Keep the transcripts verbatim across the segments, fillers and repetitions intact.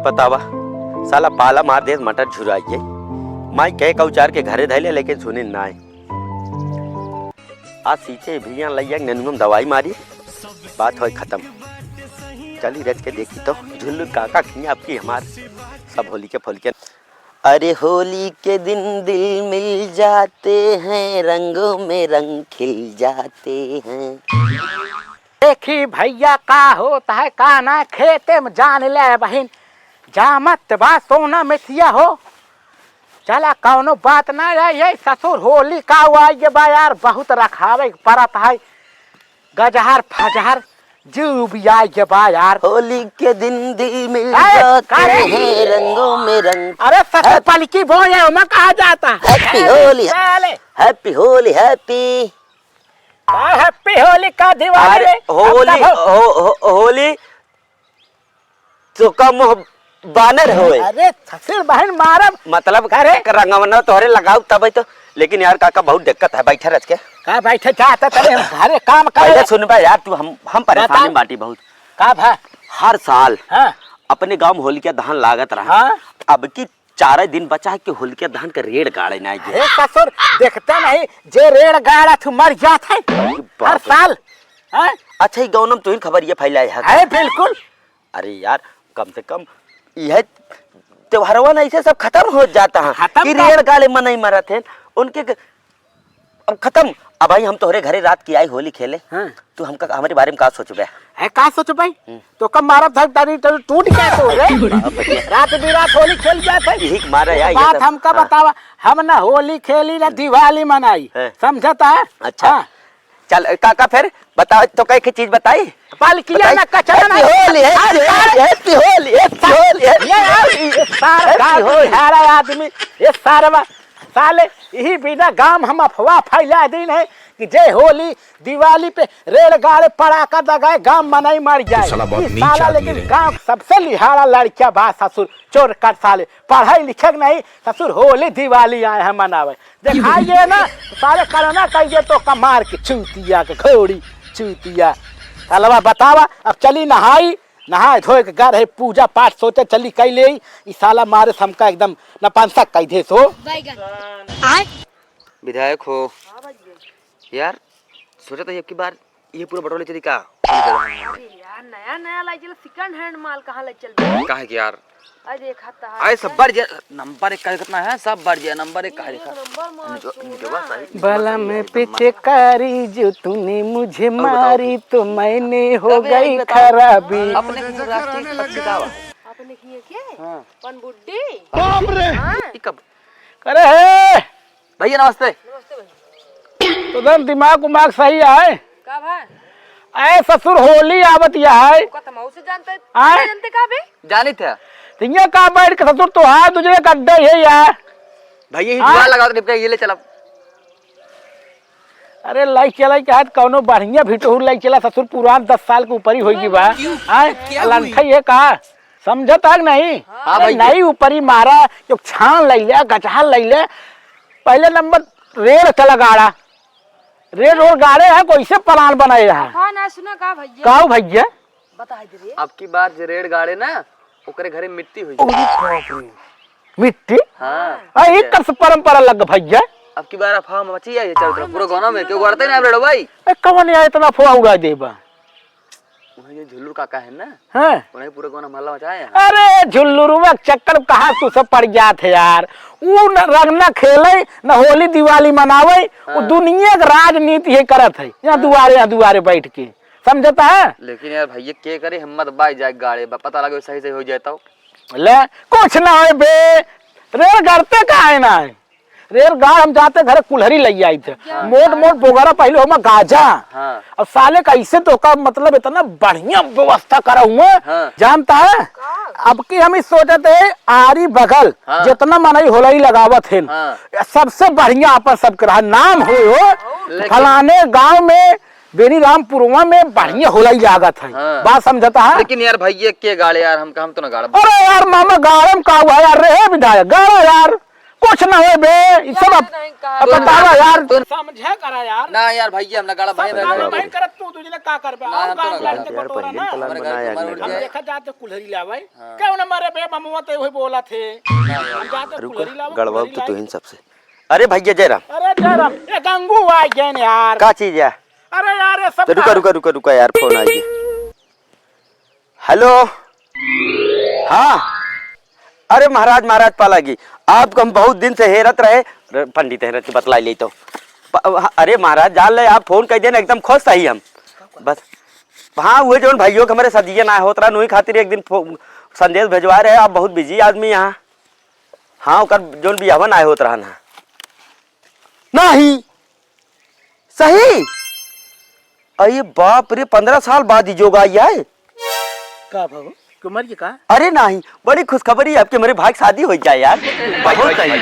बतावा, साला पाला मार देस, मटर झुराई के। माई कहे का उचार के घरे धइले, लेकिन सुनिन नाय। आज सीचे भैया लइया के नेनुआ में दवाई मारी, बात होय खतम। चली रच के देखी तो झुल्लू काका खिया आपकी हमार सब होली के फोली के। अरे होली के दिन दिल मिल जाते हैं, रंगों में रंग खिल जाते हैं। देखी भैया का होत है का ना, खेते में जान ले बहिन, जामत बा सोना मेथिया हो। चला कौनो बात ना है, ये ससुर होली का आइगे बा यार, बहुत रखावे के परत है, गजहर फजहर जीव भी आइगे बा यार। होली के दिन दिल मिल ए, जाते का रे? हैं, रंगों में रंग। अरे ससुर पलकी बोए, ओमा कहा जाता है? Happy होली, साले। Happy होली, happy। का happy होली का दिवाली अरे रे? होली, अब तो हो- हो- हो- होली चोका मुँह बानर होए। अरे ससुर बहन मारब। मतलब अरे। रंगवना तोहरे लगाऊ तबे तो। लेकिन यार काका बहुत दिक्कत है, बैठे रच के। का बैठे जाता तबे हम घरे काम करे। पहले सुनबा यार तू, हम हम परेशानी बताओ। बाटी बहुत। का भा? हर साल हाँ। अपने गाँव में होलिका दहन लागत रहा। हाँ। अब की चार दिन बचा है कि होलिका दहन के रेड़ गाड़े ना गए। अरे ससुर, देखते नहीं जे रेड़ गाड़ा तू मर जात है। अरे बाप हर रे। साल। हाँ? अच्छा, ई गाँव में तुहिन खबर ये फैलाए है का? है बिल्कुल। अरे यार, कम से कम यह त्योहारवा ना ऐसे सब खत्म हो जाता है खत्म कि का? रेड़ गाड़े मनई मरत है उनके ग- अब खत्म। अब भाई हम तोहरे घरे रात की आई होली खेले। हाँ। तू हमका हमरे बारे में का सोचबे? है का सोचबे? हम्म। तो कब मारब धर तारी तो टूट गया तो रे। बाप रे। रात बिरात होली खेल जात है। यही के मारे एक यार, ये बात सब। हमका हाँ। बतावा, हम ना होली खेली ना दिवाली मनाई, हैं। समझता है? अच्छा। हाँ। चल काका फिर बताओ तो कई के चीज बताई? पालकिया बताई? ना कचरा ना। Happy होली, happy होली, happy होली, happy होली, happy ये यार, होली। ये सार Happy गाँव होली। बिहारा आदमी, ये सारवा साले, यही बिना गांव हम अफवाह फैला दीन है कि जय होली, दिवाली पे रेल गाड़े पड़ाका दगाए, गांव मनई मर जाए। तू साला बहुत ई नीच साला आदमी लेकिन रे। गांव सबसे लिहाड़ा लड़किया बा ससुर, चोर कर साले, पढ़ाई लिखे के नहीं ससुर, होली दिवाली आए हैं मनावे। देखाइए ना, साले करना कहिए तो कमार के चूतिया के घोड़ी, चूतिया। सालवा बतावा, अब चली नहाई, नहाए धोए के गर है, पूजा पाठ सोचे चली कई ले, ई साला मारे से हमका एकदम नपांसक कई देस हो। बैगन। विधायक हो। हाँ भैया। यार, सोचा था अब की बार ये पूरा बटोले चली का? अरे यार, नया नया लाई चल, second hand माल कहाँ लाई चल? काहे कि यार, अरे देखा था। आए सब बढ़ जाए, नंबर एक का कितना है, सब बढ़ जाए, नंबर एक का ये देखा। एक नंबर माल इनके, इनके बा सही। बलम पिचकारी जो तूने मुझे और बताओ। मारी तो मैंने हो अबे, गई एक बताओ। खराबी। अपने की राष्ट्रीय पक्षी का बा? अपने की है के? हाँ। पनबुड्डी? बाप रे! हाँ। ई कब? अरे हे! भैया नमस्ते। नमस्ते भैया। तो दन दिमाग उमाग सही आए? का भा? अरे ससुर होली आवत या है। ओका त मऊ से जानते। आए? जानते का बे? जानित है। तो ये का बैठ के ससुर तोहार दूसरे का अड्डा है यार। भैया ही आए? जुआ लगाओ तो निपटा ये ले चलब। अरे लाई चला के हाथ कौनो बढ़िया भिटहुर लाई चला ससुर पुरान दस साल के ऊपर ही होई बा। आए? लंठा ये का? समझत है कि नहीं? हाँ अरे भैया। नई ऊपरी मारा, जो छान लैले, गजहर लैले, पहले नंबर रेड़ चला गाड़ा। रेड़ रोड़ गाड़े है, कैसे प्लान बनाए है? हाँ ना, सुना का भैया? काऊ भैया? बता दे रे। अब की बार जे रेड़ गाड़े ना, ओकरे घरे मिट्टी हुई। अरे बाप रे। मिट्टी? हाँ। आ, ई कब से परंपरा लग भैया? अब की बार अफवाह मची है ये चारों तरफ, पूरा गाँव में, क्यों गाड़ते ना रेड़ भाई? ए, कवन यार इतना अफवाह उड़ा देबा? वही जो झुल्लू काका है ना, हैं? उन्हें पूरा गाँव मोहल्ला मचाए हैं। अरे झुल्लुरुआ के चक्कर में कहाँ तू सब पड़ जात है यार। ऊ न रंग न खेले, न होली दिवाली मनावे, ऊ हाँ। दुनिया के राजनीति ही करत है। यहाँ हाँ। दुआरे, यहाँ दुआरे बैठ के। समझता है? लेकिन यार भैया के करे हिम्मत बाई जाए गाड़े, ब-, पता लगे सही सही हो जाए तो। ले, कुछ ना होए बे, रेल गड़ते काहे ना है? रेल गाड़ हम जाते घरे कुल्हरी लई आई थे। हाँ। मोट मोट बोगरा पहले होमा गाजा। हाँ। अब साले कैसे तो का मतलब इतना बढ़िया व्यवस्था करा हुआ, हाँ। जानता है? का? अब की हम इस सोचते हैं आरी बगल हाँ। जितना मनई होलई लगावत है, हाँ। सबसे बढ़िया आपन सबके रहा नाम हो, हो लेकिन फलाने गांव में बेनी रामपुरवा में बढ़िया होलई लागत है। हाँ। बात समझता है? लेकिन यार भैया के गाड़े यार, हम हम तो ना गाड़ब। अरे यार मामा गाड़म का हुआ यार, रे विधायक गाड़ा यार। कुछ ना होए बे, ई सब अब, नहीं कहा। अब बतावा यार। तू समझा करा यार। ना यार भैया, हम ना गाड़ा सब बहिन काम रहे। बहिन करत तू, तू जने का करबे? ना, और हम तो गाँव ना गाड़ा। के बटोरा ना। हमारे घर के मर हम जाए। देखा जाते कुल्हरी लावे। हाँ। क्यों ना मरे बे, ममुआ तो वही बोला थे। हम जाते रुको, कुल्हरी लावे, गड़वाओ कुल्हरी तो लावे। तुहिन सबसे। अरे भैया जयराम। अरे जयराम, ए गंगू आ गए ने यार। का चीज है? अरे यार, ये सब तो रुका, का रुका, रुका, रुका यार, फोन आ गया। हेलो, हाँ, अरे महाराज, महाराज पालागी, आपको हम बहुत दिन से हेरत रहे। अरे पंडित हेरत के बतलाई लेतो। प-, अरे महाराज, जान ले, आप फोन कइ देन, एकदम खुश सही हम। बस, हाँ, उहे जौन भइयो के हमरे सदिये ना होत रहन, उही खातिर एक दिन फो-, संदेश भेजवाए रहे, आप बहुत बिजी आदमी यहाँ। हाँ, ओकर जौन बियाहवा ना होत रहन है। नहीं, सही? अरे बाप रे, पन्द्रह साल बाद ई जोग आई है। का बाबू, क्यों मर गई का? अरे नहीं, बड़ी खुशखबरी है, आपके मेरे भाई की शादी हो जाए यार। बहुत सही।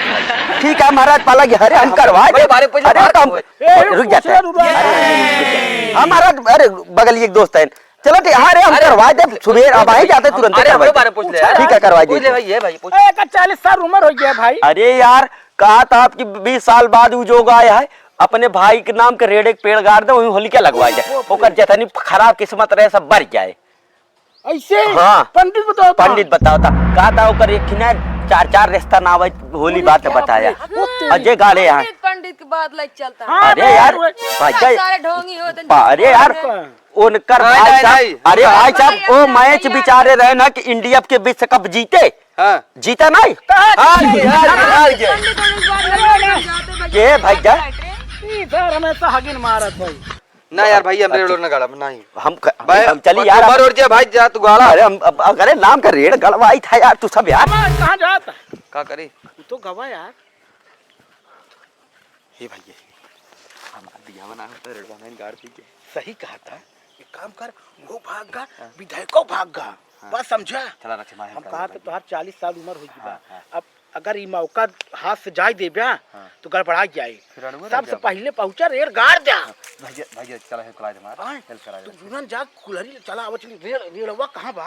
ठीक है महाराज, पालागी, अरे हम करवा दे। अरे बारे पूछ, अरे बारे तो हम, पूछ। ए, रुक जाते हैं। पूछ, रुक। अरे, हाँ महाराज, अरे बगल एक दोस्त है, चलो ठीक, हाँ रे, हम अरे, करवा दे, सुबेर अब आई जाते, तुरंत अरे, करवा हमरे दे। बारे पूछ ले यार। ठीक है, करवा पूछ ले दे। भाई, ये भाई, पूछ। ए, का चालीस साल उम्र हो गया भाई। अरे यार, कहा था आपकी बीस साल बाद उ जोग आया है, अपने भाई के नाम के रेड़े के पेड़ गाड़ दे, वहीं होलिका लगवा जाए, ओकर जतनी खराब किस्मत रहे सब बर जाए। ऐसे? हाँ। पंडित बताओ था। पंडित बताओ था, कहा था ओकर एक ही ना चार चार रिश्ता ना आवे, होली बात बताया। अरे, अजय गाड़े यहाँ। पंडित के बात लाइक चलता। हाँ, अरे यार, भाई, सारे ढोंगी होते हैं। अरे यार, उनकर नहीं, भाई नहीं, साहब, नहीं। अरे भाई साहब, वो मैच बिचारे रहे ना कि इंडिया के विश्व कप जीते। हाँ। जीता नहीं? हाँ, नहीं, हार गए, हार गए। के भैया? ई सर हमेशा हगिन मारत है। ना यार भाई, हम रेड़ ना गाड़ब, नहीं। हम क-, भाई, हम चली यार। मर और जा भाई, जा तू गाड़ा। अरे हम, अब, अरे नाम का रेड़ गड़वाई था यार, तू सब यार। कहाँ जाता? का करी? तू तो गवा यार। हे भैया, हमार बियाह ना होता, रेड़वा में गाड़ दीजिए। सही कहा था। एक काम कर, वो भाग गा, हाँ। विधायको भाग गा। हाँ। बात समझा? चला रखे मारे हम कहा तो तोहार चालीस साल उम्र हो गई बा। हाँ, हाँ। अब अगर ई मौका हाथ से जाए देब्या, हाँ। तो गड़बड़ा जाए। फिर अड़ुआ रह सबसे जाबा। पहिले पहुँचा, रेड़ गाड़ द्या। हाँ, भैया, भैया, चला है, कुलाए दे मार, आए, help करा तू दे। जुनन जा, कुल्हरी चला, आवा चली, रेड़, रेड़वा कहाँ बा?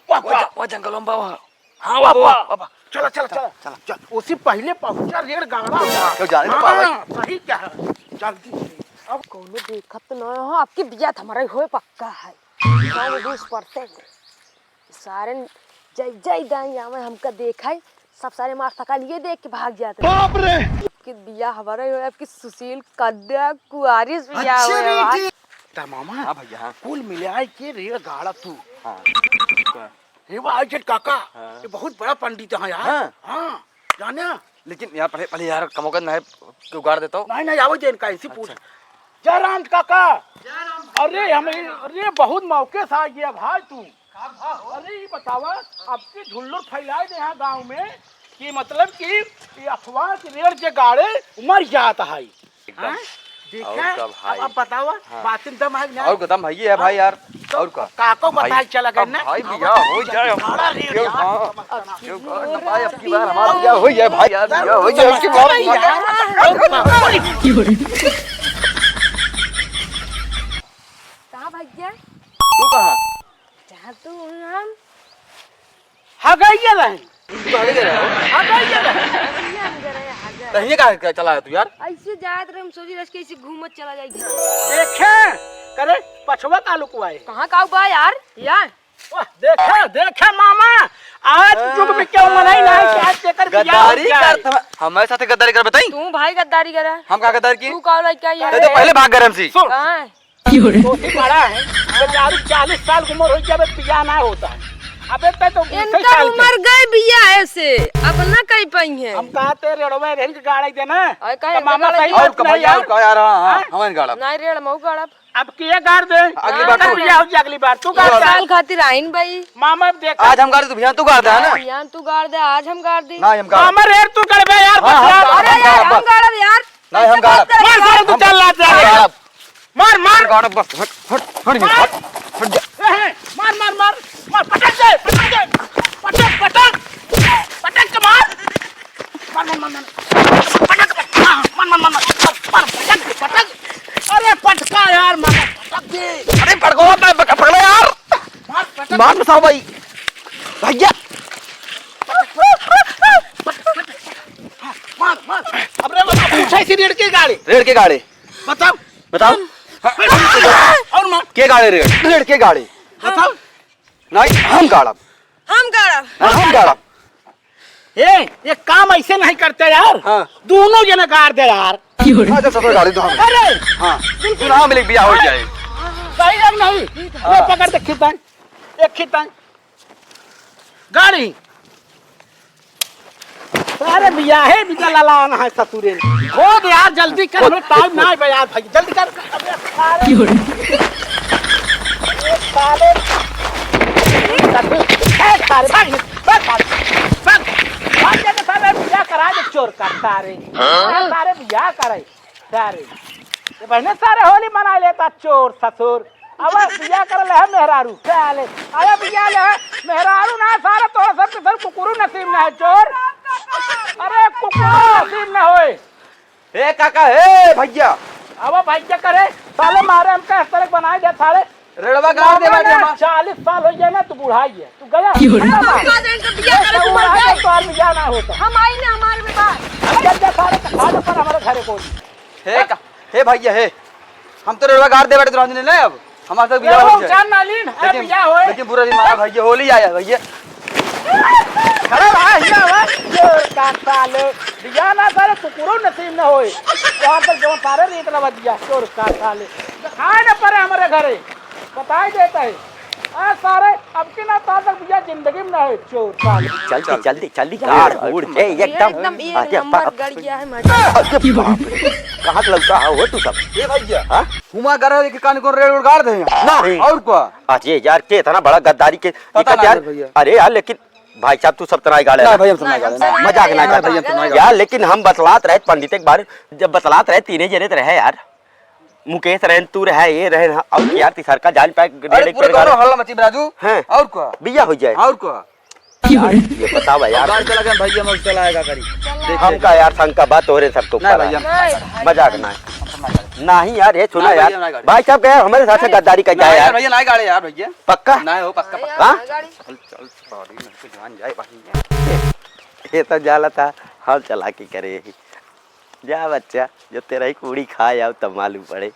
वाह, वो वाह। ज-, वो जंगल में बा, वहाँ। हाँ, वाह, बाबा, वाह। बाबा। चला, चला, चला, चला। चला। चल, उसी पहिले पहुँचा, रेड़ गाड़ा। क्यों जाने दे, हाँ, बाबा। सही कहा। जल्दी से। अब कौनो देखत तो ना हो, आपके बिया तो हमारा ही होए पक्का है। सौ में बीस percent। सारे जय जय दाई आवे, हमका देखाई, सब सारे मार थका लिए देख के भाग जाते। बाप रे! आपके बिया हमारा ही होए, आपकी सुशील कन्या कुआरी से बिया अच्छा हुए। बेटी। ता मामा, हाँ भैया, हाँ। कुल मिलाए के रेड़ गाड़ा तू। हाँ। ये बा, आज काका, हाँ। ये बहुत बड़ा पंडित है यार। हाँ। हाँ, जाने? लेकिन यार, पहले, पहले यार, कमोगन ना है, क्यों गाड़ देता हो? नहीं, नहीं, आवो दे इनका, इसी पूछ। अच्छा। जय राम काका। जय राम। अरे, हम, अरे, बहुत मौके से आ गया भाई तू। अरे, ये बतावा, अब की धुल्लुर फैलाए दे यहाँ गाँव में कि मतलब कि ये अफवाह की रेड़ जे गाड़े, मर जाता है। एकदम। हाँ? देखा? और का भाई? अब, अब बतावा, हाँ। बात में दम है कि ना? और का दम है ये है भाई यार। तो और का? काको भाई, बताए चला गए अब ना? भाई बिया हो जाए, हम बड़ा रेट क्यों यार। हाँ? क्यों कहा ना भाई, अब की बार हमारा बिया हो जाए भाई यार, बिया हो जाए, अब की बार। यार। कहाँ भाग गया? तू कहाँ? जहाँ तू हम। हगैया रहे। तू तो हगैया रहे हो। हगैया रहे। हगैया हम गए रहे, हगैया। तो हियाँ कहाँ, कहाँ चला है तू यार? ऐसे जात रहे, हम सोची रहे कि ऐसे घूमत चला जाए घर। देखे, करे, पछवा का लुकवाए। कहाँ का बा यार? यार। वाह, देखे, देखे मामा, आज हाँ। जुग में क्यों मनाई ना है कि आज जेकर बियाह हो गद्दारी जाए। करत हम, हमारे साथ गद्दारी कर बताई? तू भाई गद्दारी करा। हम का गद्दारी की? तू का लइका यार? ते तो पहले भाग गए हमसे। सुन। कहाँ है? दोषी बड़ा है, बेचारू चालीस साल की उम्र हो गया, अबे बियाह ना होता है। अबे ते तो इनकर उम्र गए बियाह से, अब ना कह पाई है। हम कहा ते रेड़वे रेल के गाड़ी देना, अरे काहे तो मामा इनका सही गाड़ी बात और का नहीं भैया, यार। और का यार, हाँ, हाँ, हाँ? हमारे गाड़ा। नहीं रेड़ मऊ गाड़ा। अब के गाड़ दे? अगली बार तू। बियाह हो जाए, अगली बार तू गाड़ दे। साल खातिर आइन भाई। मामा अब देख। आज हम गाड़ दे, तू बिहान तू गाड़ दे, है ना? बिहान तू गाड़ दे, आज हम गाड़ दी। ना, हम गाड़। मामा रेड़ तू गड़बे यार, हाँ, बस हम यार। गाड़, अरे हम यार, गाड़, हम बस। गाड़ब यार। नहीं, हम गाड़ब। मार सारे तू, चल लात जा। हम गाड़ब। मार, मार। गाड़ब बस, हट, हट, हट, मार। हट, हट जा। ए, ए, मार, मार, मार, मार, पटक दे, पटक दे, पटक, पटक, पटक के मार। मार, मार, मार, मार। पटक, मार, मार, मार, मार, मार, पटक, पटक। अरे पटका यार, मार, पटक दे। अरे पटको, मैं पक-, पकड़ो यार। मार, पटक। मार बसाओ भाई। भैया। पटक, पटक, पटक। हाँ। अब रे बाबा, पूछे से रेड़ के गाड़े। रेड़ के गाड़े। बताओ। बताओ। और मार। के गाड़े रेड़? रेड़ के गाड़े। बताओ। नहीं, हम गाड़ब। हम गाड़ब। हाँ, हम गाड़ब। ए, ये काम ऐसे नहीं करते यार। हाँ। दोनों जने गाड़ दे यार। अच्छा, ससुर गाड़ी दो हम। अरे। हाँ। बिल्कुल। हाँ, मिले बिया हो जाए। सही है नहीं? हाँ। ये पकड़ दे खिताई। एक खिताई। गाड़ी। अरे बिया है, बिया लाला आना है ससुरे। हो दे यार, जल्दी कर, हमें टाइम ना है यार भाई, जल्दी कर। अबे सारे। ये साले। ए, सारे, भाग, भाग, भाग, भाग। भाग जा, सारे, बिया करा दे, चोर का, सारे। हाँ? सारे, बिया करे, सारे। ये बहने, सारे, होली मना लेता, चोर, ससुर। अब बिया करे ले है मेहरारू, साले। अरे, बिया ले है, मेहरारू ना, सारे, तोरा सब के सब कुकुरू नसीब ना है, चोर। अरे, कुकुरू नसीब ना होए। ए काका, ए भैया। अब भैया करे, साले मारे हमका इस तरह बनाए दे साले। रेड़वा गाड़ दे बाटे हमार। चालीस साल हो गया ना, तू बुढ़ाई है, तू गया। क्यों रे? हम का जाने तो बिया करे, तू मर जाए। तो आदमी जाना होता। हम आई ना, हमारे में बात। अब जब जा सारे खाने पर हमारे घरे को। हे का, हे भैया, हे। हम तो रेड़वा गाड़ दे बाटे, तू रांधने ले अब। हमारे साथ बिया हो जाए। जान नालीन, अरे लेकिन, बिया होए। लेकिन बुरा दिन मारा भैया, होली आया भैया। खड़ा रहा, हिला हुआ। चोर का साले, बिया ना साले, कुकुरो नसीब न होए। तो आप तक जब सारे रेत लगा दिया, चोर का साले। खाए न पड़े हमारे घरे, बताई देता है। आ सारे, अब की ना ताल तक बिया जिंदगी में ना होए, चोर साले। चल दे, चल दे, चल दे, गाड़ बूढ़ है एकदम। एकदम एक अरे नंबर बाप। गड़ गया है मजा। अरे बाप रे, कहाँ से लौटा है हो तू सब? ए भैया, हाँ? हुमा गरह के कान कौन रेड़ उड़ गाड़ दे हैं? ना। और क्या? अरे यार, के इतना बड़ा गद्दारी के पता दिक्कत ना यार। भैया। अरे यार, लेकिन भाई साहब, तू सब तो नाई गाड़े ना ना। भाई, हम सब ना ना, गाड़े हम ना। सब मजाक ना ना कर। भाई, हम सब ना गाड़े। यार, लेकिन हम बतलात रहे पंडित एक बार, जब बतलात रहे तीने जने तो रहे यार, मुकेश रहन, तू रहे, ये रहन, हाँ, और यार तीसर का जान पाए अरे, रेड़े पूरे कर गाड़े। गाँव हल्ला मची राजू। हैं। और क्या? बिया हो जाए। और क्या? यार, ये बतावा यार। बाहर चला गया भैया, मैं चला आएगा करी। देख, हम देख। का यार, शंका बात हो रहे सब तो नहीं पड़ा। भैया, हम नहीं। मजाक ना है। नहीं यार, ये सुना नहीं यार। भैया, नहीं गाड़ी। भाई साहब का यार, हमारे साथ से गद्दारी का नहीं जाए यार यार। भैया, नहीं गाड़ी यार भैया। पक्का? नहीं हो, पक्का, अरे पक्का। यार, हाँ? नहीं गाड़ी। चल, चल, सॉरी, नहीं, कुछ जान जाए भाई। ये तो जाला था, हम चला के करे। जा बच्चा, जो तेरा ही कुड़ी खा जाओ तब मालूम पड़े।